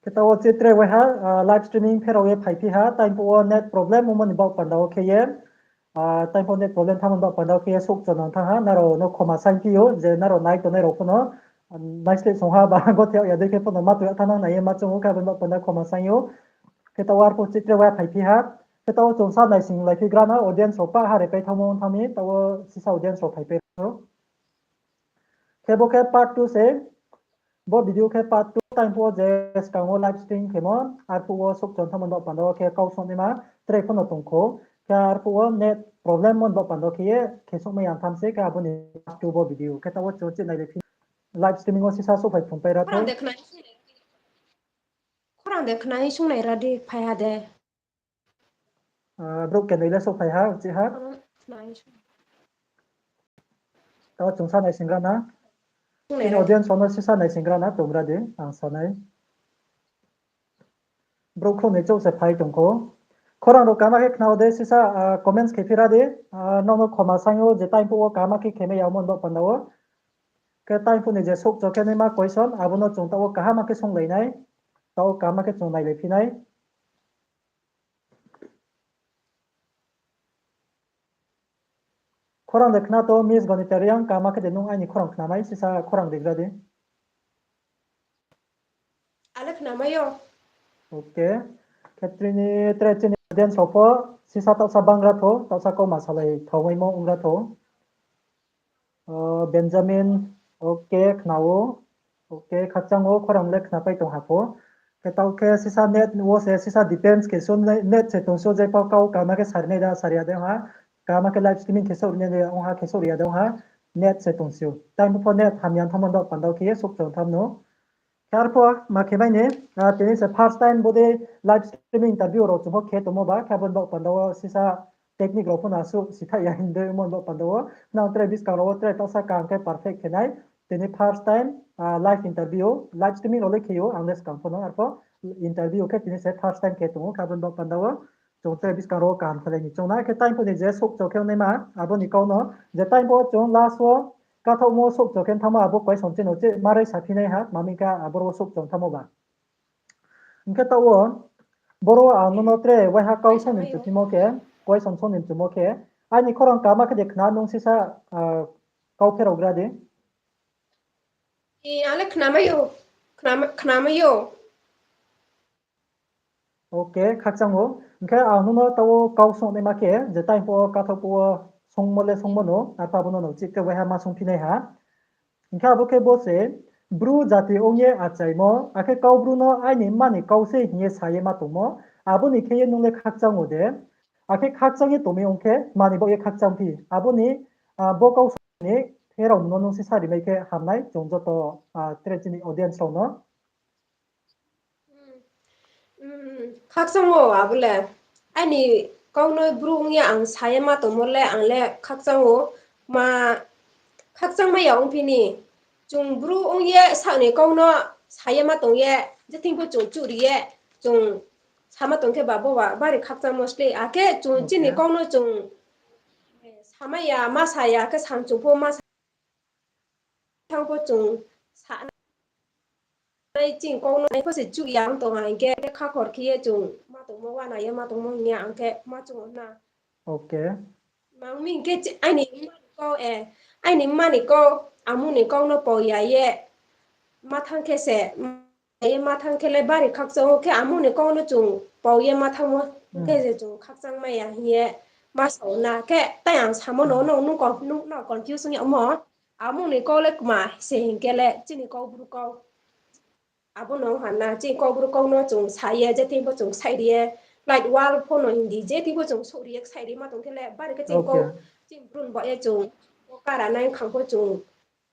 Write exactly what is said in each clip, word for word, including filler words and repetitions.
Khe taoh wo chih tre waiha, ah, live streaming pherao ye phaiphi ha, time phuh wo net problem ongmo ni baoh panda wo khe ye, ah, time phuh net problem thanngmo ni baoh panda wo khe ye souhkchon nang thanng ha, nrao no khoma saingphi ou, je nrao nai tongnai rao pho no, ah, naisleh song ha ba gothe ya dei khe pho no ma tong ya thanng nang nai ye ma choung ou, khe abo ni baoh panda khoma saing ou. Khe taoh wo arphuh chih tre waiha phaiphi ha, khe taoh wo chung sa naising laiphi gra na, audience rao pah ha repai thanngmo ong thanng mi, taoh wo sisa audience rao phaipai rao. Khe bo khe part two se, bo video khe part two, time phuh wo je skang wo live stream khemo, arphuh wo souhkchon thanngmo ni baoh panda wo khe kau souhnaima tre pho no tong kho, khe arphuh wo net problem mo ni baoh panda wo khe ye khe souhmai ya tham se, khe abo ni part two bo video khe taoh wo chung chih nai laiphi. Live streaming wo sisa souhphai phungpai ra tho. Khorang de khna ye sungnai ra di, phai ha de. Ah, brouh kenoi le souhphai ha, uchih ha. Taoh chung sa naising gra na. Chini audience rao no sisa naising gra na, tong gra di, ang sa nai. Brouh khrouhnoi chouh se phai tong kho. Khorang rao kaham khe khna wo de sisa, ah, comments khe phi ra di, ah, nrao no khoma saing ou je time phuh wo kaham khe khemai ya mo ni baoh panda wo. Khe time phuh ni je souhkcho khe naima question, abo no chung taoh wo kaham khe sunglai nai, taoh wo kaham khe chung nailaiphi nai. Khorang de khna to, Miss Gonita Reang, kaham khe de nung aini khorang khnamai, sisa khorang de gra di. Ale khna mai ou. Okay. Khe tini tre chini audience rao pho sisa taohsa bang gra tho, taohsa kauma salai thaomaimo ong gra tho. Ah, Benjamin, okay, khna ou. Okay, khakchang ou, khorang le khnapai tong ha pho. Khe taoh khe sisa net wo se sisa depends khe so net se tong so je pho kau kaham khe sari nai da, sari ya de ong ha. Kaham khe live streaming khe souhri nai de ong ha, khe souhri ya de ong ha. Net se tong si ou. Time pho net hamya thanngmo ni baoh panda wo khe ye souhkchon tham no. Khe arphuh ma khe mai ni, ah, tini se first time bo dei live streaming interview rao chung pho khe tongmo ba, khe abo ni baoh panda wo sisa technique rao pho no asuh sithaih ya hing dei mo ni baoh panda wo. Nang tre buskang rao wo tre taohsa kaham khe perfect khe nai. Tini first time, ah, live interview, live streaming rao le khe ou, ang le skang pho no arphuh interview khe tini se first time khe tong ou, khe abo ni baoh panda wo chung tre buskang rao wo kaham khelai ni choung na, khe time phuh ni je souhkcho khe naima, abo ni kau no, je time phuh wo chung last wo kathaohmo souhkcho khe thanngmo abo question chini uchih marai saphi nai ha, ma mi khe aboro wo souhkcho thanngmo ba. Hing khe taoh wo, boro ang nono tre waiha kau song ni mchuphimo khe, question song ni mchumo khe, aini khorang kaham khe de khna nung sisa, ah, kau pherao gra di. E, ang le khnamai ou, khnamai ou. Okay, khakchang ou. Hing khe ang nono taoh wo kau songnaima khe, je time phuh wo kathaoh phuh wo songmo le songmo no, arphuh abo no no chih tre waiha ma songphi nai ha. Hing khe abo khe bo se, Bru jati ong ye achaimo, akhe Kaubru no aini mma ni kau se hing ye sa ye ma tongmo, abo ni khe ye nung le khakchang ou de, akhe khakchang ye tong mi ong khe, mani baoh ye khakchang phi, abo ni, ah, bo kau song ni pherao no nung sisa rimai khe ham nai, chung joto, ah, tre chini audience rao no. Khakchang ou abo le. Aini kau no Bru ong ye ang sa ye ma tongmo le ang le khakchang ou, ma khakchang mai ya ongphi ni. Chung Bru ong ye saoh ni kau no sa ye ma tong ye, je thing pho chung chuhri ye, chung sama tong khe ba bo ba bari khakchangmo slei. Akhe chung chini kau no chung samai ya, ma sa ya, khe samchung pho ma sa thanng pho chung sa nai chini kau no pho se chuh ya ong tong ha, hing khe khakhor khe ye chung ma tongmo, uana ye ma tongmo hing ye ang khe ma chung ou na. Okay. Mang mi hing khe aini mma ni kau, e, aini mma ni kau, amung ni kau no pau ya ye ma thanng khe se, ye ma thanng khe le bari khakchang ou, khe amung ni kau no chung pau ye ma thanngmo, khe je chung khakchang mai ya hing ye ma sa ou na, khe tai ang samo no, no, no, no confuse ong yagmo. Amung ni kau le kma se hing khe le chini Kaubru kau. Abo no ha na, chini Kaubru kau no chung sa ye, je thing pho chung saih ri ye, light wall pho no hing di, je thing pho chung souh ri ye, saih ri ma tong khe le, bari khe chini kau, chini Bru ni baoh ye chung, kara nai khang pho chung,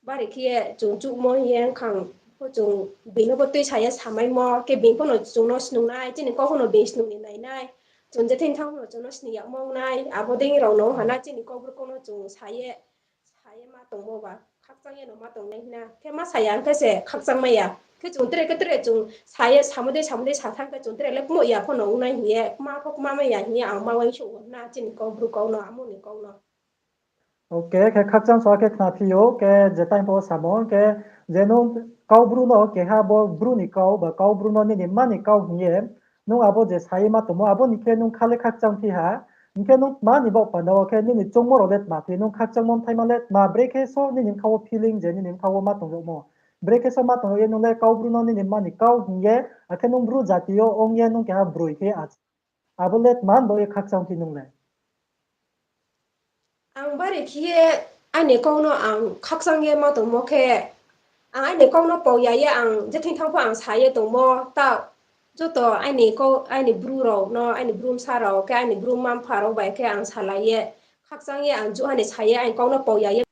bari khe ye chung chuhmo hing ye khang pho chung, being no pho tuisa ye samaimo, khe being pho no chung no snung nai, chini kau pho no being snung ni nai nai, chung je thing thanng pho no chung no sning yagmo ong nai, abo dei rao no ha na, chini Kaubru kau no chung sa ye, sa ye ma tongmo ba, khakchang ye no ma tong nai hing na. Khe ma sa ya ong khe se khakchang mai ya. Khe chung tre khe tre chung sa ye, samo dei, samo dei sa thanng khe chung tre le kmoih ya pho no ong nai hing ye, kma pho kma mai ya hing ye ang ma uaingsouh ou na, chini Kaubru kau no, amung ni kau no. Okay, khe khakchang sua khe khna phi ou, khe je time pho samo, khe je nung Kau Bru no keha bo Bru ni kau ba Kau Bru no nini mma ni kau hing ye, nung abo je sa ye ma tongmo, abo ni khe nung kha le khakchang phi ha, hing khe nung tma ni baoh panda wo khe nini choungmo rao le tma phi, nung khakchangmo bthai ma le tma, brekhe so nini bkha wo feeling je nini bkha wo ma tong yagmo, brekhe so ma tong yag ye nung le Kau Bru no nini mma ni kau hing ye, akhe nung Bru jati yo ong ye nung keha broi khe ye abo le tma ni baoh ye khakchang phi nung le? Ang bari khe ye aini kau no ang khakchang ye ma tongmo khe, ang aini kau no pau ya ye ang je thing thanng pho ang sa ye tongmo, ta joto aini kau, aini Bru rao no, aini Bru bsa rao khe, aini Bru mma mpha rao bai khe ang salai ye, khakchang ye ang juha ni sa ye aini kau no pau ya ye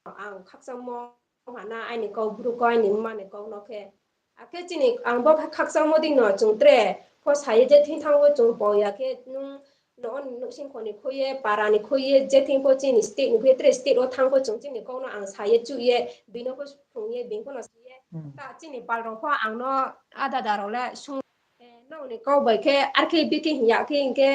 ang khakchangmo ha na, aini kau Bru kau, aini mma ni kau no khe. Akhe chini ang bo khe khakchangmo dei no chung tre pho sa ye je thing thanng wo chung pau ya khe nung no nouhsingkho ni khui ye, para ni khui ye, je thing pho chini state ni khui ye, tre state wo thanng pho chung chini kau no ang sa ye chuh ye, bini pho phrung ye, bini pho no sa ye. Ta chini pal rao pho ang no ada da rao le sung, nrao ni kau bai khe, ar khe bikhe hing ya khe hing khe,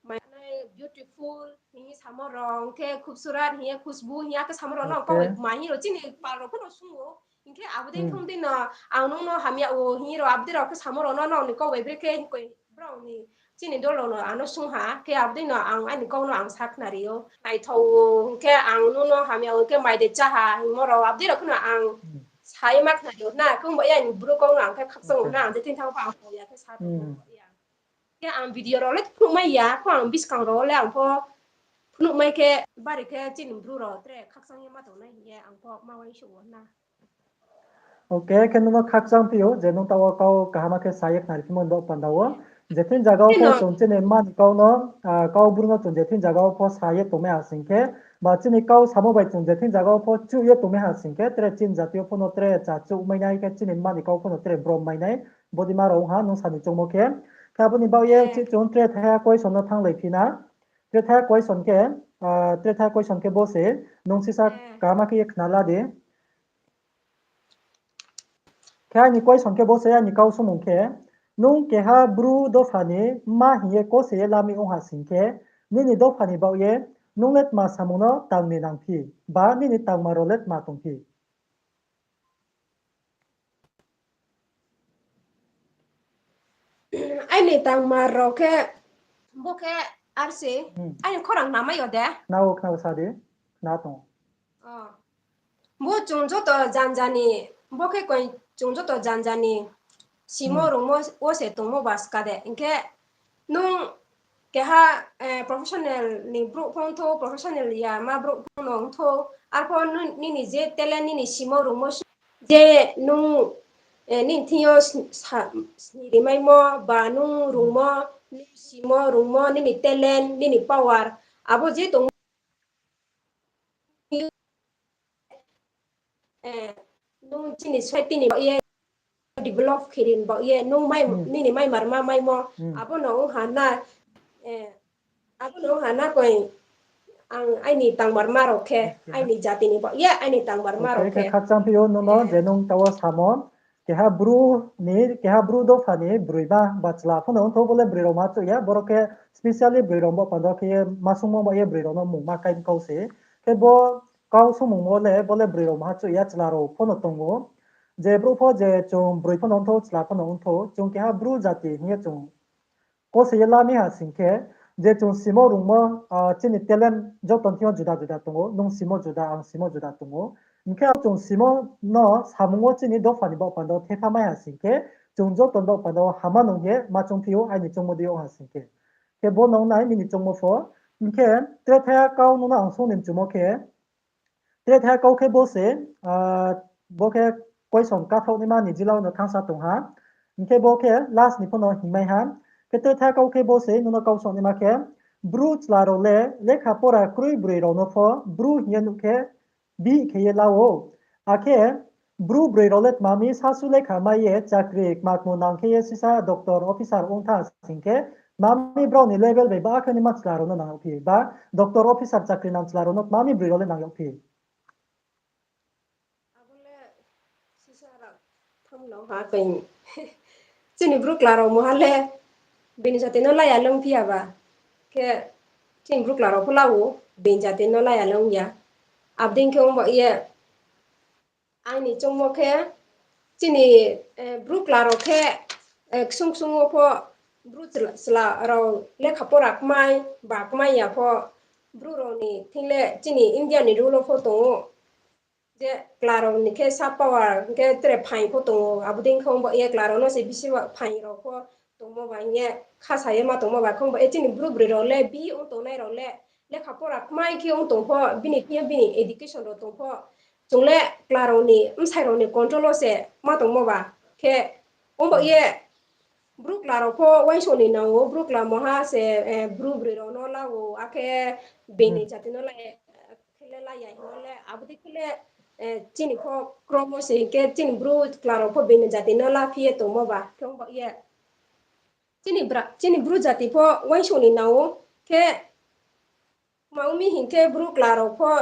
mai nai beautiful hing ye samo rao, hing khe khubsurat hing ye, khushbu hing ye, akhe samo rao no kau bai ma hing rao chini pal rao pho no sung ou. Hing khe abo dei thong dei no, ang nung no hamya ou hing ye rao, abo dei rao khe samo rao no, nrao ni kau bai brekhe hing khe brao ni chini dol rao no ang no sung ha, khe abo dei no ang aini kau no ang sa khnari ou. Naithao ou, hing khe ang nung no hamya ou, hing khe mai de chá ha hingmo rao, abo dei rao khe no ang sa ye ma khnari ou na, khe ongba ye aini Bru kau no ang khe khakchang ou na, ang je thing thanng pho ang pau ya khe sa tongmo ya. Khe ang video rao le phnuhmai ya, kho ang buskang rao le ang pho phnuhmai khe, bari khe chini Bru rao tre khakchang ye ma tongnai hing ye ang pho ma uaingsouh ou na. Okay, khe nung no khakchang phi ou, je nung taoh wo kau kaham khe sa ye khnari phimo ni baoh panda wo. Je thing zaga wo pho chung chini mma ni kau no, Kau Bru no chung je thing zaga wo pho sa ye tongmai ha sing khe, ba chini kau samo bai chung je thing zaga wo pho chuh ye tongmai ha sing khe, tre chini jati yo pho no tre cha chuh mai nai, khe chini mma ni kau pho no tre brom mai nai. Bodei ma rao ong ha nung sa ni choungmo khe. Khe abo ni baoh ye chih chung tre thaiha question no thannglai phi na. Tre thaiha question khe, tre thaiha question khe bo se, nung sisa kaham khe ye khna la di. Khe aini question khe bo se, aini kau sumung khe, nung keha Bru dopha ni mma hing ye kose ye lami ong ha sing khe, nini dopha ni baoh ye nung le tma samung no tang ni nang phi, ba nini tangma rao le tma tong phi? Aini tangma rao khe, bo khe ar se, aini khorang namai yo de? Khna ou, khna ou, sa di, khna tong. Bo chung joto janja ni, bo khe koi chung joto janja ni simo rungmo wo se tongmo ba ska de. Hing khe nung keha professional ni brouh pho ong thou, professional ya ma brouh pho no ong thou, arpho nini je talent, nini simo rungmo je nung nini thing yo sni rimaimo ba nung rungmo, nung simo rungmo, nini talent, nini power, abo je tong nung chini society ni baoh ye develop khe ri ni baoh ye, nung nini maimarma maimo, abo no ong ha na, abo no ong ha na koi, ang aini tangmarma rao khe, aini jati ni baoh ye, aini tangmarma rao khe. Khakchang phi ou nung no je nung taoh wo samo, keha Bru ni, keha Bru dopha ni broima ba chla pho no ong thou, bo le broi rao ma chouh ya, boro khe specially broi rao baoh panda khe ye ma sungmo baoh ye broi rao no mungma kai kau se. Khe bo kau sungmungmo le, bo le broi rao ma chouh ya, chla rao pho no tong ou. Je brouh pho je chung broi pho no ong thou, chla pho no ong thou, chung keha Bru jati hing ye chung kose ye lami ha sing khe, je chung simo rungmo, chini talent joto ni thing yo juda juda tong ou, nung simo juda, ang simo juda tong ou. Hing khe chung simo no samung wo chini dopha ni baoh panda wo thepha mai ha sing khe, chung joto ni baoh panda wo hama nung ye ma choung phi ou, aini choungmo dei yo ha sing khe. Khe bo nung nai nini choungmo pho. Hing khe tre thaiha kau nung no ang sung ni mchumo khe, tre thaiha kau khe bo se, bo khe question kathaoh naima ni jila wo no thanngsa tong ha. Hing khe bo khe last ni pho no hingmai ha. Khe tre thaiha kau khe bo se nung no kau song naima khe, Bru chla rao le lekha pora kroi broi rao no pho Bru hing ye nuh khe bihih khe ye la ou. Akhe Bru broi rao le tma mi sasu lekha mai ye chakri kma kmo nang khe ye sisa doctor, officer ong tha sing khe, tma mi brao ni level bai ba khe naima chla rao no nang yagphi, ba doctor, officer chakri nang chla rao no tma mi broi rao le nang yagphi? Abo le sisa rao tham no ha koi. Chini Bru chla rao mungha le bini jati no la ya le ongphi ya ba. Khe chini Bru chla rao pho la ou, bini jati no la ya le ong ya. Abo dei khe ong ba ye Aini choungmo khe, chini, eh, Bru chla rao khe, eh, ksung ksung wo pho Bru chla, chla rao lekha pora kmai ba kmai ya pho, Bru rao ni thing le chini India ni rule wo pho tong ou. Je chla rao ni khe sub power hing khe tre phaing pho tong ou. Abo dei khe ong ba ye chla rao no se bisi wa phaing rao pho tongmo ba hing ye khasa ye ma tongmo ba khe ong ba ye chini Bru broi rao le bi ong tongnai rao le lekha pora kmai khe ong tong pho, bini thing yo bini education rao tong pho, chung le chla rao ni bsai rao ni control wo se ma tongmo ba khe ong ba ye Bru chla rao pho uaingsouh ni nang ou, Bru chla moha se, eh, Bru broi rao no la ou, akhe being ni jati no la, eh, khe le la ya hing le, abo dei khe le, eh, chini pho kromo se hing khe chini Bru chla rao pho being ni jati no la phi ye tongmo ba khe ong ba ye. Chini bra-, chini Bru jati pho uaingsouh ni nang ou, khe ma ong mi hing khe Bru chla rao pho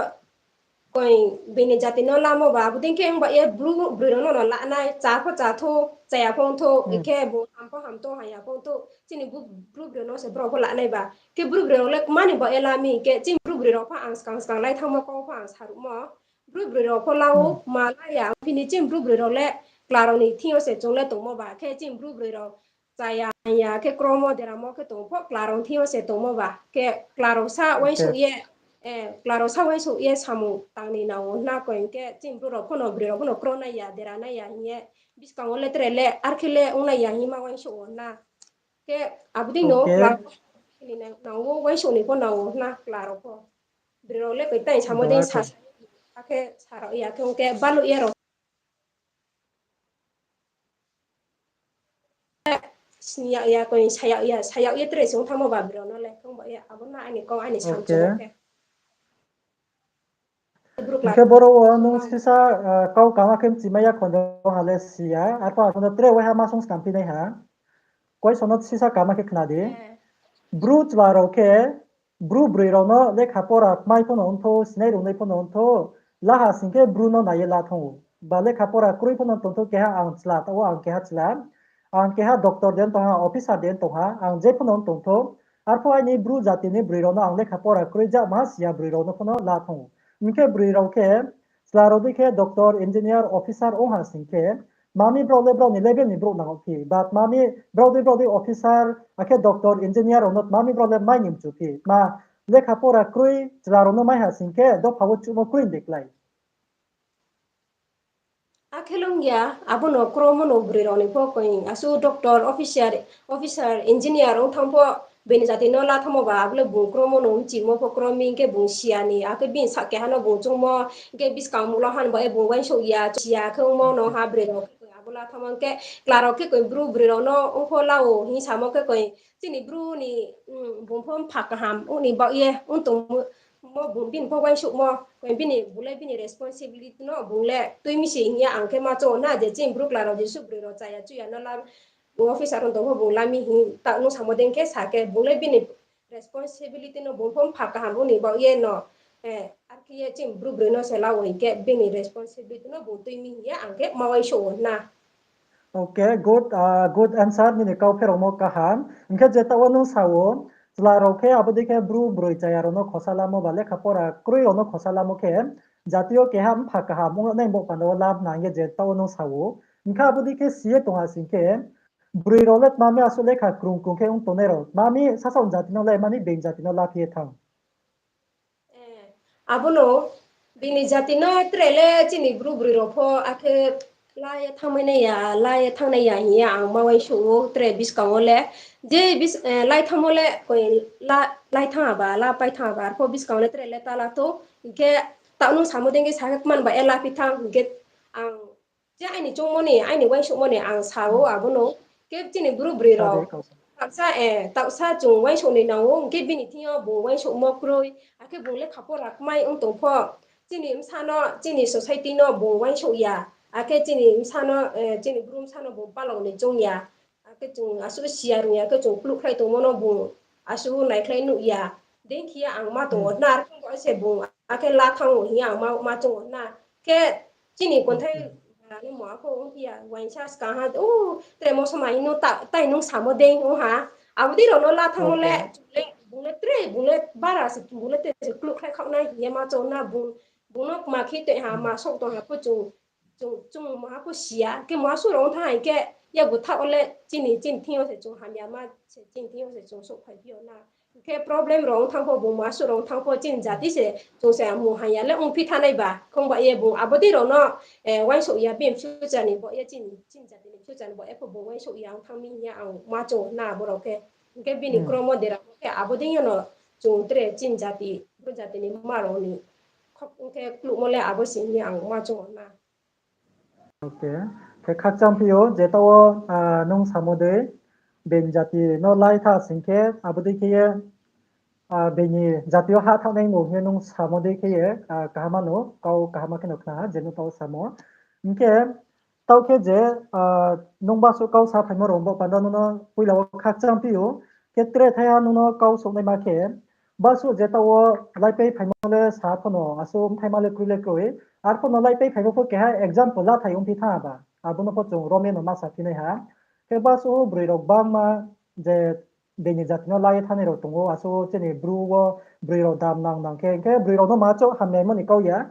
koi being ni jati no lamo ba, abo dei khe ong ba ye Bru broi rao no no la nai, chá pho chá thou, chaya pho ong thou, hmm, khe bung ham pho ham thou, haya pho ong thou, chini Bru, Bru broi no se brao pho la nai ba. Khe Bru broi rao le kma ni ba ye la mi hing khe, chini Bru broi rao pho ang skang skang lai thanngmo kau pho ang saruhmo. Bru broi rao pho la ou, hmm, ma la ya, bini chini Bru broi rao le chla rao ni thing yo se chung le tongmo ba, khe chini Bru broi rao chaya ya khe kromo deramo khe tong pho chla rao thing yo se tongmo ba. Khe chla rao sa, okay, uaingsouh ye, eh, chla rao sa uaingsouh ye samung tang ni nang ou hna koi hing khe chini Bru rao pho no broi rao pho no kro nai ya, dera nai ya hing ye buskang wo le tre le ar khe le ong nai ya hing ma uaingsouh ou hna. Khe abo dei no, okay, chla rao pho ni nang, nang ou, uaingsouh ni pho nang ou hna chla rao pho. Broi rao le koi tai samo dei sa, akhe sa rao ya khe ong khe baluh ye rao sini yag ya, koi sa yag ya, sa yag ye tre se ong thanngmo ba broi rao no le khe ong ba ye, abo no aini kau, aini samchung khe. Hing khe boro wo nung sisa, ah, kau kama khe mchimai ya khon ha le si ya, arphuh ang no tre waiha ma sung skang phi nai ha. Question no sisa kama khe khna di. Bru chla rao khe Bru broi rao no lekha pora kmai pho no ong thou, sinai rungnai pho no ong thou, la ha sing khe Bru no nai ye la thanng ou. Ba lekha pora kroi pho no tong thou, keha ang chla, taoh wo ang keha chla. Ang keha doctor de ong tong ha, officer de ong tong ha, ang je pho no ong tong thou. Arphuh aini Bru jati ni broi rao no ang lekha pora kroi ja ma si ya broi rao no pho no la thanng ou. Hing khe broi rao khe chla rao dei khe doctor, engineer, officer ong ha sing khe, tma mi brao le brao ni level ni brouh nang ou phi, ba tma mi brao dei brao dei officer, akhe doctor, engineer rao no tma mi brao le mai ni mchu phi, tma lekha pora kroi chla rao no mai ha sing khe dopha wo chuhmo kroi de klái. Akhe lung ya, abo no kromo no broi rao ni pho koi, asuh doctor, officer, officer, engineer ong thanng pho, bini jati no la thanngmo ba, abo le bung kromo no mchimo pho krom mi, hing khe bung si ya ni, akhe bini sa keha no bung choungmo, hing khe buskang mung lo han ba, e bung uaingsouh ya, si ya khe ongmo no ha broi rao khe koi abo la thanngmo, hing khe chla rao khe koi Bru broi rao no ong pho la ou hing samo khe koi, chini Bru ni, mm, bung pho mpha kaham ong ni baoh ye ong tongmo, bung bini pho uaingsouhmo, koi bini, bung le bini responsibility no bung le tui mi se hing ye ang khe ma choung ou na, je chini Bru chla rao jesuh broi rao chaya chuya no la, bung officer ong tong pho bung la mi hing taoh nung samo dei khe sa khe bung le bini responsibility no bung pho mpha kaham ong ni baoh ye no, eh, ar khe ye chini Bru broi no se la ou hing khe bini responsibility no bung tui mi hing ye ang khe ma uaingsouh ou na. Okay, good, ah, good answer, nini kau pherangmo kaham. Hing khe je taoh wo nung sa ou, chla rao khe abo dei khe Bru broi chaya rao no khosa lamo ba lekha pora kroi rao no khosa lamo khe, jati yo keha mpha kaham ong nai bo panda wo la hna hing ye je taoh wo nung sa ou. Hing khe abo dei khe si ye tong ha sing khe, broi rao le tma mi asuh lekha krung krung khe ong tongnai rao, tma mi sasaoh jati no le, tma mi being jati no la phi ye thanng. Eh, abo no, bini jati no tre le chini Bru broi rao pho akhe la ye thanngmai nai ya, la ye thanng nai ya hing ye ang ma uaingsouh ou tre buskang wo le. Je bis-, eh, lai thanngmo le koi la, lai thanng aba, la pai thanng aba, arphuh buskang wo le tre le ta la thou. Hing khe taoh nung samo dei khe sa khe kman ba ye la phi thanng, hing khe ang je aini choungmo ni, aini uaingsouhmo ni ang sa ou abo no. Khe chini Bru broi rao taohsa, eh, taohsa chung uaingsouh ni nang ou, hing khe bini thing yo bung uaingsouhmo kroi, akhe bung lekha pora kmai ong tong pho, chini bsa no, chini society no bung uaingsouh ya, akhe chini bsa no, eh, chini Bru bsa no bung palao ni choung ya, akhe chung asuh si ya rung ya khe chung kluhkhlai tongmo no bung asuh naikhlai nuh ya. Dei khe ye ang ma tong ou na, ar khe bo se bung akhe la thanng ou hing ye ang ma, ma choung ou na. Khe chini konthai, no mo akho ongphi ya, uaingsa skang ha, o, tre mo somai no ta, tai nung samo dei ong ha. Abo dei rao no la thanngmo le, bung le tre, bung le bara se, bung le tre se kluhkhlai khaoh nai hing ye ma choung na, bung, bung no kma khe toi ha, ma souh tong ha pho chung chung, chung maha pho si ya, khe maha suh rao ong thanng hai khe, yagu thaoh wo le chini, chini thing yo se chung hamya ma se, chini thing yo se chung souhphai phi yo na. Khe problem rao ong thanng pho, bung maha suh rao ong thanng pho, chini jati se chung se mung hamya le ongphi thanng nai ba, khong ba ye bung abo dei rao no, eh, uaingsouh ya, bini future ni bo ye chini, chini jati ni future ni bo ye pho bung uaingsouh ya ong thanng mi hing ye ang ma chung na abo rao khe. Hing khe bini Hmm. kromo dera khe abo dei yo no chung tre chini jati, Bru jati ni ma rao ni khok ong khe kluhmo le abo se hing ye ang ma chung na. Okay. Khe khakchang phi ou, je taoh wo, ah, nung samo dei, being jati no lai tha sing khe, abo dei khe ye, ah, being ni jati yo ha thanng nai mung hing ye nung samo dei khe ye, ah, kaham no, kau kaham khe no khna ha, je nung taoh wo samo. Hing khe, taoh khe je, ah, nung basuh kau sa phaimo rao bo panda nung no poila wo khakchang phi ou, khe tre thaiha nung no kau souhnaima khe, basuh je taoh wo laipai phaimo le sa pho no, asuh mthaima le kroi le kroi, arphuh no laipai phaimo pho keha example la thai ongphi thanng ba, abo no pho chung rom ye no ma saphi nai ha. Khe basuh broi rao gbangma je being ni jati no lai ye thanngnai rao tong ou, asuh chini Bru wo broi rao dam nang nang khe, hing khe broi rao no ma chouh hamya mo ni kau ya,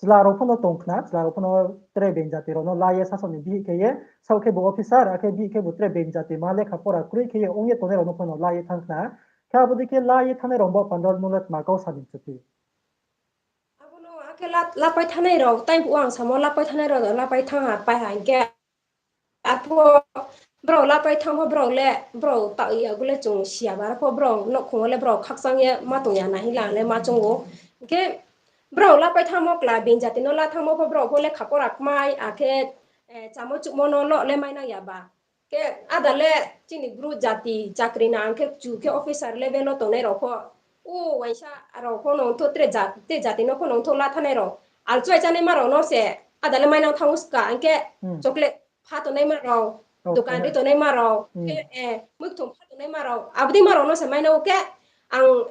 chla rao pho no tong khna, chla rao pho no tre being jati rao no lai ye sasaoh ni bihih khe ye, saoh khe bo officer, akhe bihih khe bo tre being jati ma lekha pora kroi khe ye ong ye tongnai rao no pho no lai ye thanng khna. Khe abo dei khe lai ye thanngnai rao bo panda nung le tma kau sa ni chuphi? Abo no akhe la-, lapai thanngnai rao, tai phuh ang samo lapai thanngnai rao, lapai thanng ha, pai ha hing khe. Arphuh brao lapai thanng pho brao le, brao taoh ya gu le chung si ya ba, arphuh brao nouhkhong wo le brao khakchang ye ma tong ya na hing le ang le ma choung ou. Hing khe brao lapai thanngmo kla, being jati no la thanngmo pho brao pho lekha pora kmai, akhe, eh, chámo chuhmo no loh le mainang ya ba. Khe ada le chini Bru jati chakri nang khe kchu khe officer level wo tongnai rao pho, o uaingsa rao pho no ongtho tre ja-, tre jati no pho no ongtho la thanngnai rao. Alchuai chánaima rao no se ada le mainang thanng ou ska, hing khe Hmm. chocolate pha tongnaima rao, Okay. dokan ri tongnaima rao, Hmm. khe, eh, muikthong pha tongnaima rao, abo dei ma rao no se mainang ou khe ang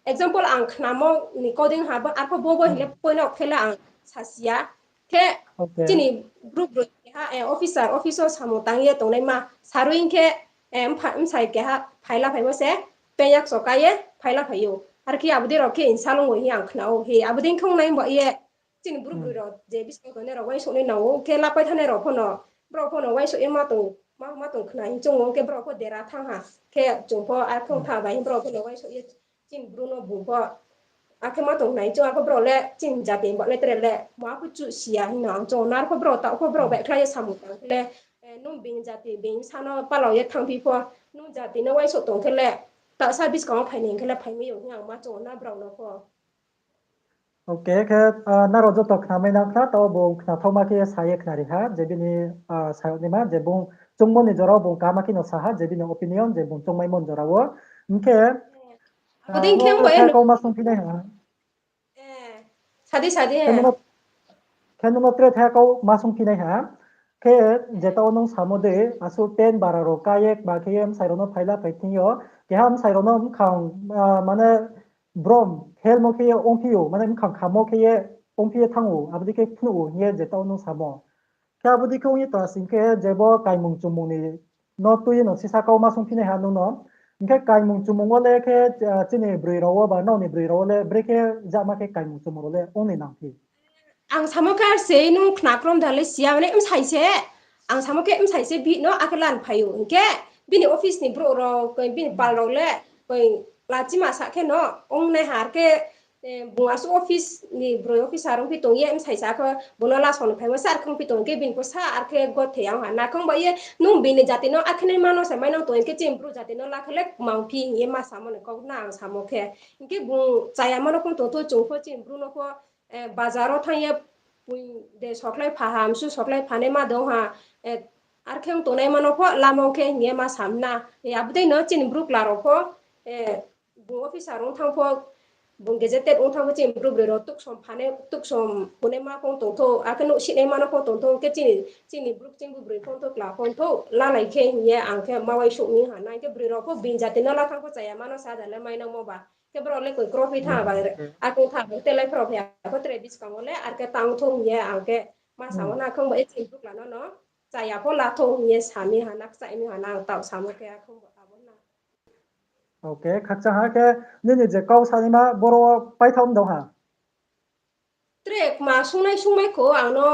example ang khnamo ni kau dei ha, bo, arphuh bo bo hing le Hmm. point of khe le ang sa si ya. Khe Okay. chini Bru broi ha, eh, officer, office wo samung tang ye tongnaima, sarui hing khe, eh, mpha-, bsai keha phaila phaimo se, pengyak choka ye phaila phai ou. Arkhe abo dei rao khe hing salong wo hing ang khna ou, he, abo dei khe ong nai bo ye, chini Bru broi Hmm. rao je buskang tongnai rao uaingsouh nai nang ou, khe lapai thanngnai rao pho no, brao pho no uaingsouh ye ma tong, ma, ma tong khna hing choung ou, khe brao pho dera thanng ha, khe chung pho arkhong Hmm. tha bai hing brao pho no uaingsouh ye chini Bru no bung pho, akhe ma tong nai chung, arphuh brao le chini jati bo le tre le, ma pho chuh si ya hing no ang choung ou, arphuh brao taoh pho brao Hmm. baihkhlai ye samung tang khe le, eh, nung being jati, being sa no palao ye thanngphi pho, nung jati no uaingsouh tong khe le, taoh sa buskang wo phai ni hing khe le phai mi ou hing ang ma choung ou na brao no pho. Okay, khe, ah, nrao joto khnamai nang khna, taoh bung khnathaoma khe sa ye khnari ha, je bini, ah, sa yagnaima, je bung choungmo ni jora wo bung kaham khe no sa ha, je bini opinion, je bung choungmaimo ni jora wo. Hing khe, Abo dei khe tre thaiha kau ma sungphi nai ha. Sadi, sadi. Khe nung no, khe nung no tre thaiha kau ma sungphi nai ha. Khe je taoh nung samo dei, asuh ten bara rao ka ye, kma khe ye bsai rao no phaila phai thing yo. Keha bsai rao no bkhang, ah, mane, brom helmo khe ye ongphi ou, mane bkhang khamo khe ye ongphi ye thanng ou, abo dei khe phnuh ou hing ye je taoh nung samo. Khe abo dei khe ong ye tong sing khe je bo kaimung chumung ni no tui ye no sisa kau ma sungphi nai ha nung no. Hing khe kaimung chumung wo le khe, ah, chini broi rao wo ba nrao ni broi rao wo le brekhe jama khe kaimung chumung rao le ong ni nangphi. Ang samo khe ar se nung khna krom da le si ya, mane bsai se. Ang samo khe bsai se bihih no akhe lan phai ou. Hing khe bini office ni brouh rao, koi bini pal rao le, koi lachima sa khe no, ong nai har khe, eh, bung asuh office ni broi officer ongphi tong ye, bsai sa khe, bung no lasao ni phaimo sa ar khe ongphi tong khe, bini pho sa ar khe gothe ya ong ha. Nakhang ba ye, nung bini jati no akhe naima no se mainang tong khe, chini Bru jati no la khe le kmangphi hing ye ma samo ni kau na ang samo khe. Hing khe bung chayama no pho tong thou, chung pho chini Bru no pho, eh, bazar wo thanng ye, pui de sokhlai pha ha, msu sokhlai pha naima de ong ha, eh, ar khe ong tongnaima no pho lama ong khe hing ye ma sam na. Eh, abo dei no chini Bru kla rao pho, eh, bung officer ong thanng pho, bung gazetted ong thanng pho chini Bru broi rao tuksom phanai, tuksom hunaima pho tong thou, akhe nouhsihnaima no pho tong thou, khe chini, chini Bru, chini Bru broi pho tong thou, kla pho tong thou, lalai khe hing ye ang khe ma uaingsouh mi ha na, hing khe broi rao pho bini jati no la thanng pho chayama no sa da le mainangmo ba. Khe brao le koi krophi tha ba, akhe tha ba, te lai phra phai ya pho tre buskang wo le, ar khe tang thou hing ye ang khe ma samo na, khang ba e chini Bru kla no no, chaya pho la thou hing ye sa mi ha na, kchai mi ha na, ang taoh samo khe akhe abo na. Okay, khakchang ha khe, nini je kau sanaima boro paithaoh mdong ha. Tre kma sungnai sungmai kho, ang no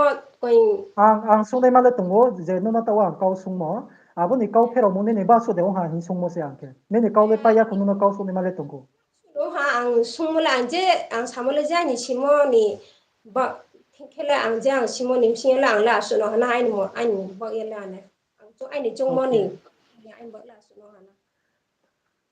Ang, ang sungnaima le tong ou, je nung no taoh wo ang kau sungmo. Abo ni kau pherao mung nini basuh de ong ha hing sungmo se ang khe. Nini kau le pai ya kho, nung no kau sungnaima le tong ou. Ong ha ang sungmo le ang je, ang samo le je aini simo ni ba, khe le ang je ang simo ni bsing yo le ang le asuh no ha na aini mo, aini baoh ye le ang le. Ang chung aini chungmo ni, aini baoh le asuh no ha na.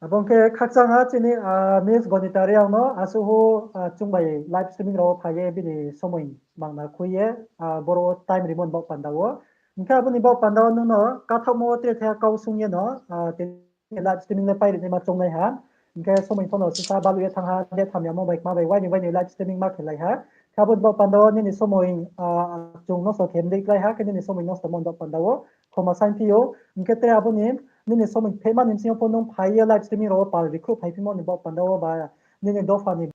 Abo ong khe khakchang ha chini, ah, Miss Gonita Reang no asuh hu, ah, chung bai live streaming rao phai ye bini somoi mangna khui ye, ah, boro wo time rimo ni baoh panda wo. Hing khe abo ni baoh panda wo nung no kathaohmo wo tre thaiha kau sung ye no, ah, tini live streaming le pai ri naima choungnai ha. Hing khe somoi pho no sisa baluh ye thanng ha, de tham ya mo bai kma bai waini waini live streaming ma khe lai ha. Khe abo ni baoh panda wo nini somoi, ah, chung nosto khe mdei klái ha, khe nini somoi nosto mo ni baoh panda wo khoma saingphi ou. Hing khe tre abo ni, nini somoi phehma ni bsing yo pho nung phai ye live streaming rao wo pal rikhruh phaiphimo ni baoh panda wo ba nini dopha ni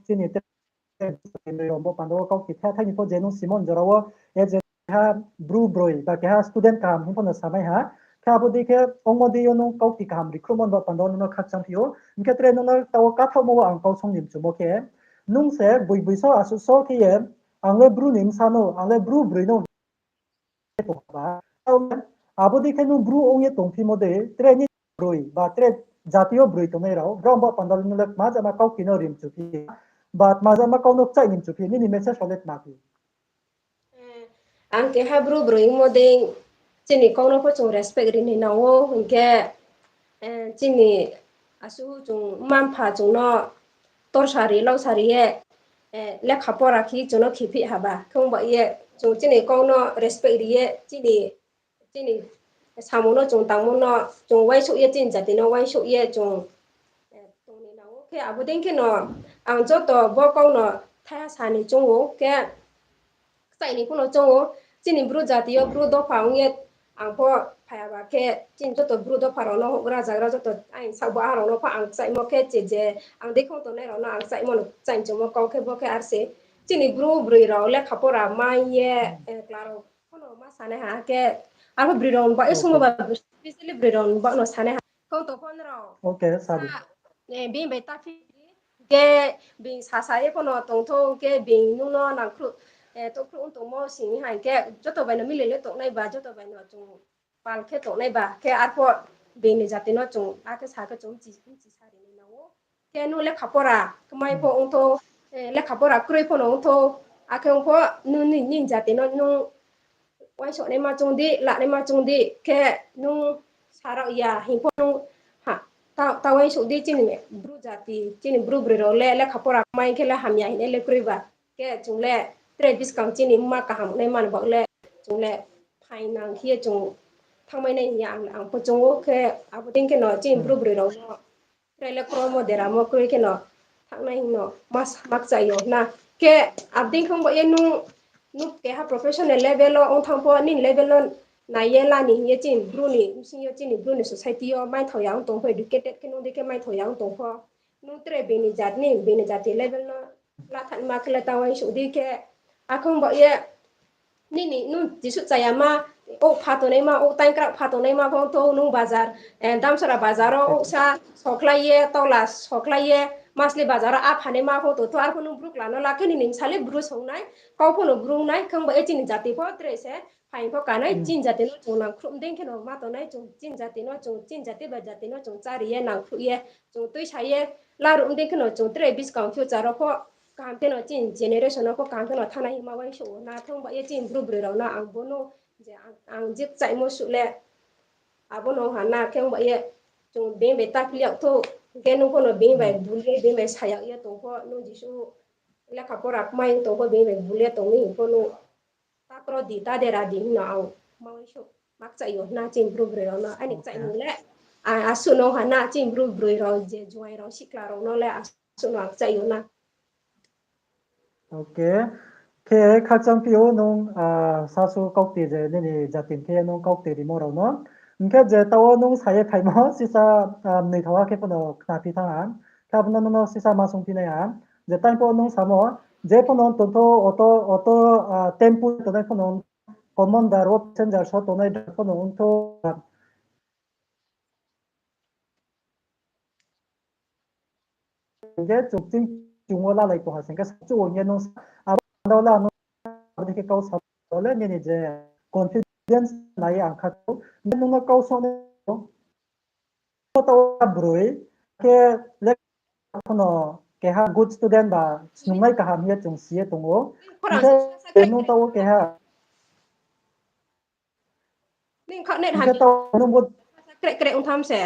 chini tre rao baoh panda wo kau khe thai thai ni pho je nung simo ni jora wo, e je keha bru broi ba keha student kaham hing pho no samai ha. Khe abo dei khe ongmo dei yo nung kau khe kaham rikhruhmo ni baoh panda wo nung no khakchang phi ou. Hing khe tre nung no taoh wo kathaohmo wo ang kau sung ni mchumo khe, nung se boi boi so asuh so khe ye, ang le bru ni bsa no, ang le bru broi no, abo dei khe nung bru ong ye tongphimo de, tre ni broi ba tre jati yo broi tongnai rao, brao baoh panda le nung le tma jama kau khe no ri mchu phi, ba tma jama kau no kchaih ni mchu phi, nini message rao le tma phi? Ang keha bru broi ongmo dei, chini kau no pho chung respect ri ni nang ou, hing khe, chini asuh chung mma mpha chung no torsari, lausari ye, lekha pora khe chung no khiphih haba. Khe ong ba ye, chung chini kau no respect ri ye, chini, chini samung no chung tangmo no, chung uaingsouh ye, chini jati no uaingsouh ye, chung tong ni nang ou. Khe abo dei khe no, ang joto bo kau no thaiha sa ni choung ou, khe kchaih ni pho no choung ou, chini bru jati yo bru dopha ong ye, ang pho phai ya ba khe, chini joto bru dopha rao no houhgra zagra joto aini saoh bo a rao no pho ang kchaihmo khe, che je, ang dei khong tongnai rao no ang kchaihmo no kchaih choungmo kau khe bo khe ar se. Chini bru broi rao lekha pora mai ye, kla rao pho no ma sanai ha khe, arphuh broi rao ni baoh ye sungmo ba, specially broi rao ni baoh no sanai ha. Kau tong pho nrao, bini bai ta phi, khe bini sasa ye pho no tong thou, khe bini nung no nangkhruh, touhkhruh ong tongmo sing ha khe, joto bai no mile le tongnai ba, joto bai no chung pal khe tongnai ba, khe arphuh bini jati no chung, akhe sa khe chung mchi, mchi sa ri ni nang ou. Khe nung lekha pora kmai pho ong thou, lekha pora kroi pho no ong thou, akhe ong pho nung ni, nini jati no nung uaingsouhnaima choung di, lanaima choung di, khe nung sarao ya hing pho nung, ta uaingsouh di, chini bru jati, chini bru broi rao le lekha pora kmai khe le hamya hing ye le kroi ba. Khe chung le tre buskang chini mma kaham naima ni baoh le chung le phainang khe ye chung thanngmai nai hing ye ang, ang pho choung ou, khe abo dei khe no chini bru broi rao no tre le kromo deramo kroi khe no thanngnai hing no ma kchaih yo na. Khe abo dei khe ong ba ye nung, nung keha professional level wo ong thanng pho, nini level no nai ye la ni hing ye chini bru ni bsing yo, chini bru ni society yo maithao ya ong tong pho, educated khe nung dei khe maithao ya ong tong pho. Nung tre bini jat ni, bini jati level no la thanngma khe le ta uaingsouh di khe, akhe ong ba ye, nini, nung jesuh chaya ma, ou pha tongnaima, ou taingkrak pha tongnaima pho ong thou, nung bazar, Damsara bazar wo ousa sokhlai ye, tola sokhlai ye, masli bazar wo a phanaima pho tong thou, arphuh nung bru kla no la khe nini bsa le bru song nai, kau pho no bru ong nai, khe ong ba ye chini jati pho tre se phaing pho kanai, chini jati no chung nangkhruh dei khe no ma tongnai, chung chini jati no chung, chini jati bai jati no chung chári ye, nangkhruh ye, chung tuisa ye, laruh dei khe no chung tre buskang future wo pho kaham khe no chini generation wo pho kaham khe no thanngnai hing ma uaingsouh ou na. Khe ong ba ye chini bru broi rao no ang bo no je ang, ang je kchaihmo suh le abo no ha na, khe ong ba ye chung being bai ta kli yag thou, khe nung pho no being bai bul ye, being bai sa yag ye tong pho, nung jesuh lekha pora kmai tong pho, being bai bul ye tong mi hing pho nung ta kro di, ta dera di hing no ang ma uaingsouh, ma kchaih yo na chini bru broi rao no, aini kchaih ni le, asuh no ha na chini bru broi rao je juai rao, sikla rao no le asuh no ang kchaih yo na. Khe khakchang phi ou nung, sasu kaukti je nini jati ni khe nung kaukti rimo rao no. Hing khe je taoh wo nung sa ye phaimo sisa, mnoi thaoh ha khe pho no khnaphi thanng ha. Khe abo no nung no sisa ma sungphi nai ha. Je time pho nung samo, je pho no tongthou auto, auto, tempo tongnai pho no, commander wo passenger so tongnai pho no ongthou, hing khe chung ching chung wo lalai tong ha sing khe sachu wo hing ye nung sa, abo panda wo le ano abo dei khe kau sa le nini je confidence nai ang kha. Nung no kau song taoh broi khe le phono keha good student ba snungnai kaham hing ye chung si ye tong ou. Hing khe nung taoh keha Ning kha net hingkhe taoh nung bo krek krek ong tham se.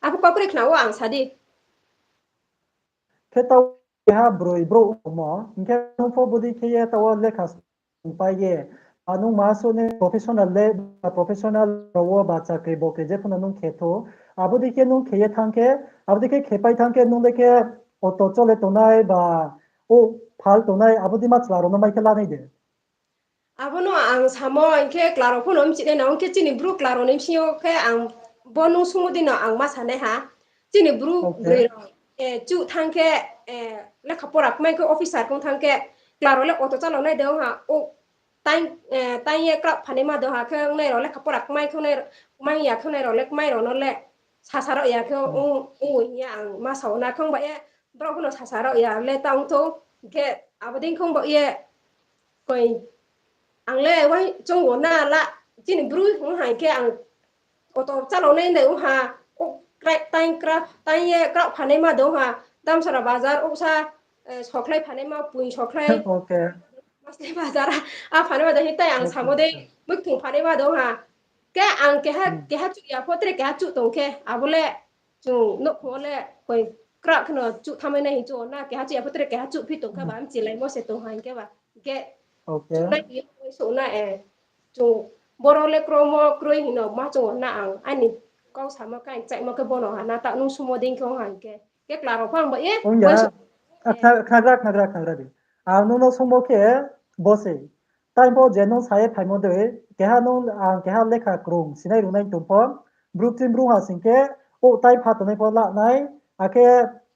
Aphuh kau krek khna wo ang sa di. Khe taoh keha broi brouh ongmo, hingkhe nung pho bodei khe ye taoh wo lekha song pai ye. Ba nung ma suh ni professional le, ba professional rao wo ba chakri bokri je phono nung khe thou. Abo dei khe nung khe ye thanng khe, abo dei khe khe pai thanng khe nung dei khe auto chole tongnai ba, o phal tongnai, abo dei ma chla rao no mai khe lanai de. Abo no ang samo, hing khe kla rao pho no mchih nai na, hing khe chini bru kla rao ni bsing yo khe ang bo nung sungmo dei no ang ma sa nai ha. Chini bru broi rao, eh, chuh thanng khe, eh, lekha pora kmai khe officer kong thanng khe, kla rao le auto chalo nai de ong ha, o, tang, eh, tang ye kraoh phanaima de ong ha, khe ongnai rao lekha pora kmai khe ongnai, kmai ya khe ongnai rao le kmai rao no le sasa rao ya khe ong, ong hing ye ang ma sa wo na khong ba ye, brao pho no sasa rao ya le tang thou, hing khe abo dei khong ba ye, koi, ang le wai chung wo na la, chini bru ong ha hing khe ang auto chalo nai de ong ha, o, krai, tang kra, tang ye kraoh phanaima de ong ha, Damsara bazar, o sa, eh, sokhlai phanaima, pui sokhlai, Masle bazar, a phanaima de hing tai ang samo dei, muithung phanaima de ong ha. Khe ang keha, keha chuh ya pho tre keha chuh tong khe, abo le, chung nouhkhong wo le, koi, kraoh kheno chuh thanngmai nai hing chung na, keha chuh ya pho tre keha chuh phi tong khe ba, mchilaimo se tong ha hing khe ba. Hing khe, chung nai hing ye koi souh na, eh, chung boro le kromo kroi hing no ma chung na ang, aini kau samo khe ang chaimo khe bono ha na, taoh nung sumo dei khe ong ha hing khe. Khe kla rao pho ang ba ye, koi souh. Khnagra, khnagra, khnagra di. Ang nung no sungmo khe bo se. Tai pho je nung sa ye phaimo dei, keha nung, ang keha lekha krung, sinai rungnai tong pho, bru chini bru ha sing khe, o tai pha tongnai pho lanai, akhe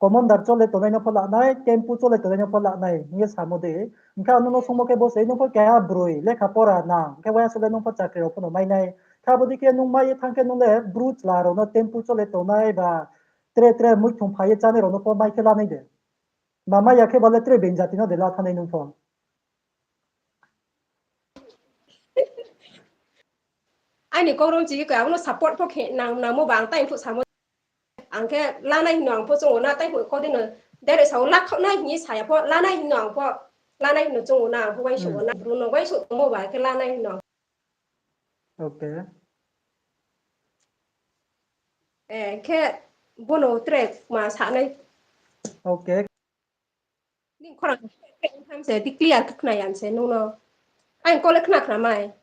commander chole tongnai no pho lanai, tempu chole tongnai no pho lanai hing ye samo dei. Hing khe ang nung no sungmo khe bo se, nung pho keha broi, lekha pora nang, khe uaisa le nung pho chakri rao pho no mai nai. Khe abo dei khe nung mai ye thanng khe nung le bru chla rao no tempu chole tongnai ba, tre tre muithung phai ye chánai rao no pho mai khe lanai de. Ba mai ya khe ba le tre being jati no de la thanngnai nung pho. Aini kau rom chigi khe abo no support pho khe nang, nangmo ba ang tai phuh samo. Ang khe lanai hing no ang pho chung wo na tai phuh kau dei no. Direct sa wo la khaoh nai hing ye sa ya pho, lanai hing no ang pho, lanai hing no chung wo na ang pho uaingsouh wo na. Bru no uaingsouh tongmo ba khe lanai hing no. Eh, khe bono tre ma sa nai. Nini khorang se di clear khe khna ya se nung no. Aini kau le khna khna mai.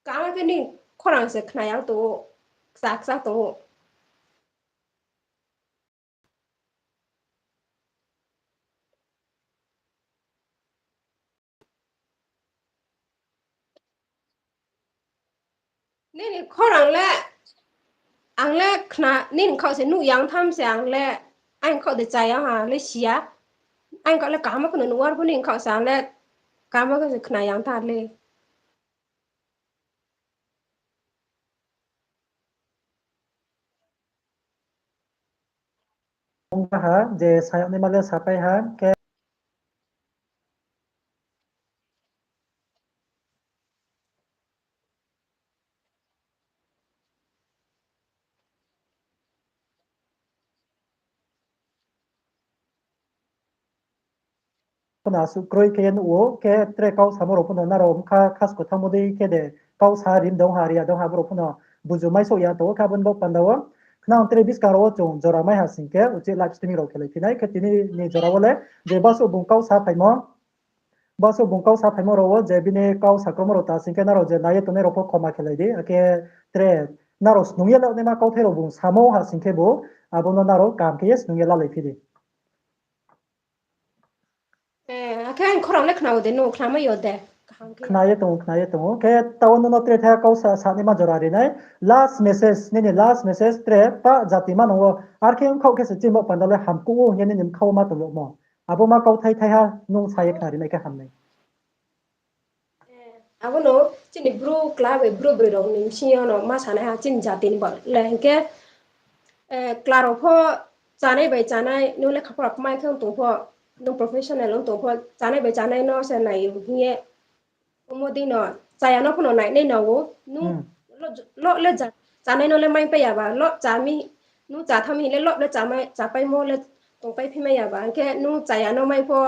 Kama khe nini khorang se khna ya tong ou, kcha kcha tong ou. Nini khorang le, ang le khna, nini khaoh se nuh yang tham se ang le, aini khaoh de cha ya ha le si ya. Aini khaoh le kaham khe no nuh ar pho nini khaoh se ang le kaham khe se khna yang tha le. Ongba ha, je sayagnaima le sapai ha, khe Phono asuh kroi khe ye nuh ou, khe tre kau samo rao phono nrao bkha khasku thanngmo dei khe de kau sa rim dong ha, ri ya dong ha, borao phono buju mai souh ya tong ou, khe abo ni bo panda wo. Khnang tre buskang rao wo chung jora mai ha sing khe, uchih live streaming rao khelai phi nai, khe tini ni jora wo le, je basuh bung kau sa phaimo, basuh bung kau sa phaimo rao wo, je bini kau sa kromo rao ta sing khe nrao je nai ye tongnai rao pho khoma khelai di, akhe tre nrao snung ye la naima kauthai rao bung samo ha sing khe bo, abo no nrao kaham khe ye snung ye lalai phi di. Eh, akhe ang khorang le khna ou de, nung khna mai yo de. Khna ye tong ou, khna ye tong ou. Khe taoh wo nung no tre tha kau sa, sa naima jora ri nai. Last message, nini last message tre pa jati manang wo. Ar khe ongkhaoh khe se chini bo panda le hamkuh ou hing ye nini mkha wo ma tong yagmo. Abo ma kauthai thaiha nung sa ye khna ri nai khe ham nai. Abo no chini bru kla bai bru broi rao ni bsing yo no ma sa nai ha chini jati ni ba le hing khe, eh, kla rao pho chánai bai chánai, nung lekha pora kmai khe ong tong pho, Nung professional ong tong pho, chanai bai chanai no se nai hing ye, omo dei no, chaya no pho no nai nai nang ou, nung Hmm. lo, lo le ja, chanai no le mai pai ya ba, lo cha mi, nung cha tha mi hing le lo le cha mai, cha paimo le tongpai phi mai ya ba, hing khe nung chaya no mai pho,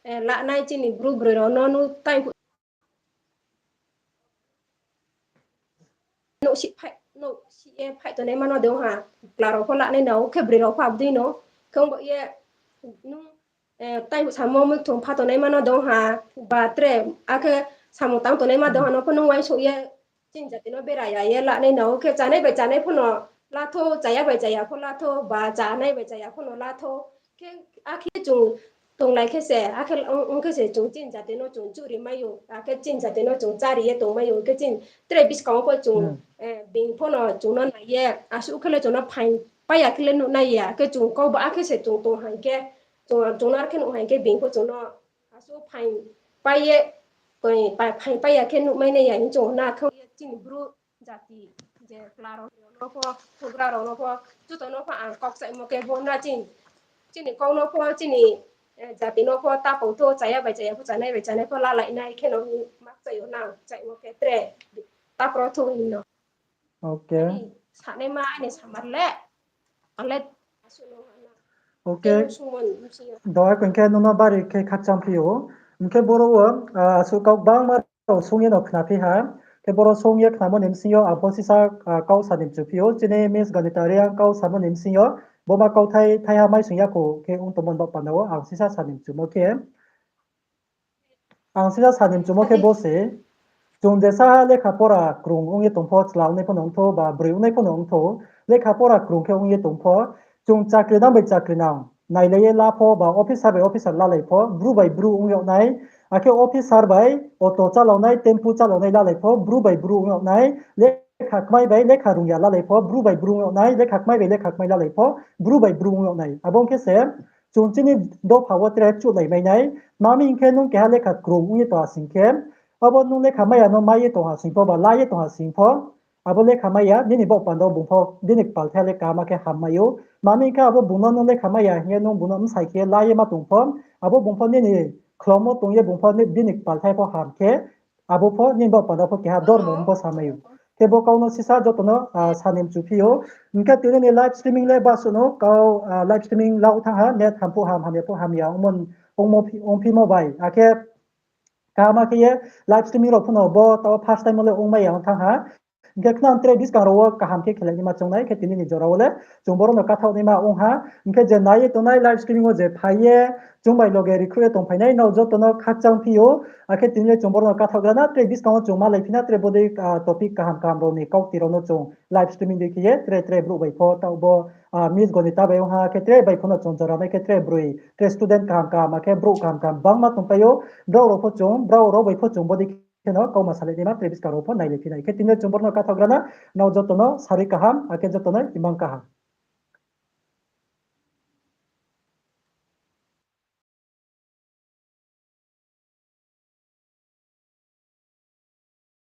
eh, la nai chini bru broi rao no nung tai phuh nouh sih phai, nouh sih ye phai tongnai ma no de ong ha, chla rao pho la nai nang ou, khe broi rao pho abo dei no, khe ong bo ye, nung, eh, tai samo mui thong pha tongnai ma no de ong ha, ba tre, akhe samung tang tongnai ma de ong ha, Hmm. no pho nung uaingsouh ye, chini jati no bera ya ye la nai nang ou, khe chanai bai chanai pho no la thou, chaya bai chaya pho la thou, ba chanai bai chaya pho no la thou, khe akhe chung tonglai khe se, akhe ong, ong khe se chung chini jati no chung churi mai ou, akhe chini jati no chung chari ye tong mai ou, khe chini tre buskang wo pho chung, Hmm. eh, being pho no chung no nai ye, asuh khe le chung no phaing pai ya khe le nuh nai ya, khe chung kau ba akhe se chung tong haing khe, chung, chung no ar khe nuh haing khe being pho chung no asuh phaing pai ye, koi pa-, phaing pai ya khe nuh mai nai ya hing chung na khe ye chini bru jati je chla rao no pho, houhgra rao no pho, joto no pho ang kau kchaimo khe bo na chini, chini kau no pho, chini, eh, jati no pho ta pau tho, chaya bai chaya pho, chanai bai chanai pho lalai nai khe no hing ma kchai yo na, kchaimo khe tre ta pro tho hing no. Okay. Ani sanaima, ani samar le, ang le asuh no ha na. Okay. Tei sungmo ni bsing yo. Doha khe hing khe nung no bari khe khakchang phi ou. Hing khe boro wo, ah, asuh kau gbangma rao sung ye no khna phi ha. Khe boro sung ye khnamo ni bsing yo, ang pho sisa, ah, kau sa ni mchu phi ou. Chini Miss Ganita Reang kau samo ni bsing yo, bo ma kauthai thaiha mai sung ya kho khe ong tongmo ni baoh panda wo, ang sisa sa ni mchumo khe. Ang sisa sa ni mchumo khe bo se, chung jesa lekha pora krung ong ye tong pho, chla ongnai pho no ong thou, ba broi ongnai pho no ong thou, lekha pora krung khe ong ye tong pho, chung chakri nang bai chakri nang, nailai ye la pho, ba officer bai officer lalai pho, bru bai bru ong yag nai, akhe officer bai auto chálao nai, tempu chálao nai lalai pho, bru bai bru ong yag nai, lekha kmai bai lekha rung ya lalai pho, bru bai bru ong yag nai, lekha kmai bai lekha kmai lalai pho, bru bai bru ong yag nai. Abo ong khe se, chung chini dopha wo tre chuhlai mai nai, ma mi hing khe nung keha lekha krung ong ye tong ha sing khe, abo nung lekha mai ya no mai ye tong ha sing pho, ba la ye tong ha sing pho, abo lekha mai ya, nini baoh panda wo bung pho, bini kpal thai le kaham khe ham mai ou. Ma mi hing khe abo bung no nung lekha mai ya hing ye nung bung no bsai khe la ye ma tong pho, abo bung pho nini khlomo tong ye bung pho ni-, bini kpal thai pho ham khe, abo pho nini baoh panda pho keha dormo pho sa mai ou. Khe bo kau no sisa joto no, ah, sa ni mchu phi ou. Hing khe tini ni live streaming le basuh no kau, ah, live streaming la thanng ha, net ham phuh ham, hamya phuh hamya, ongmo, ongmo phi-, ongphimo bai. Akhe kaham khe ye live streaming rao pho no bo taoh first time wo le ongmai ya ong thanng ha. Hing khe khna tre buskang rao wo kaham khe khelai naima choung nai, khe tini ni jora wo le chung boro no kathaoh naima ong ha. Hing khe je nai ye tongnai live streaming wo je phai ye, chung bai loge recruit ye tongphai nai, nrao joto no khakchang phi ou. Akhe tini le chung boro no kathaohgra na, tre buskang wo chung malai phi na, tre bodei, ah, topic kaham kaham rao ni kaukti rao no chung live streaming dei khe ye, tre tre brouh bai pho, taoh bo, ah, Miss Ganita bai ong ha, khe tre bai pho no chung jora mai khe tre broi, tre student kaham kaham, akhe brouh kaham kaham gbangma tongpai ou, brao rao pho chung, brao rao bai pho chung bodei khe no kauma salai naima, tre buskang rao pho nailai phi nai. Khe tini le chung boro no kathaohgra na, nrao joto no sarui kaham, akhe joto no imang kaham.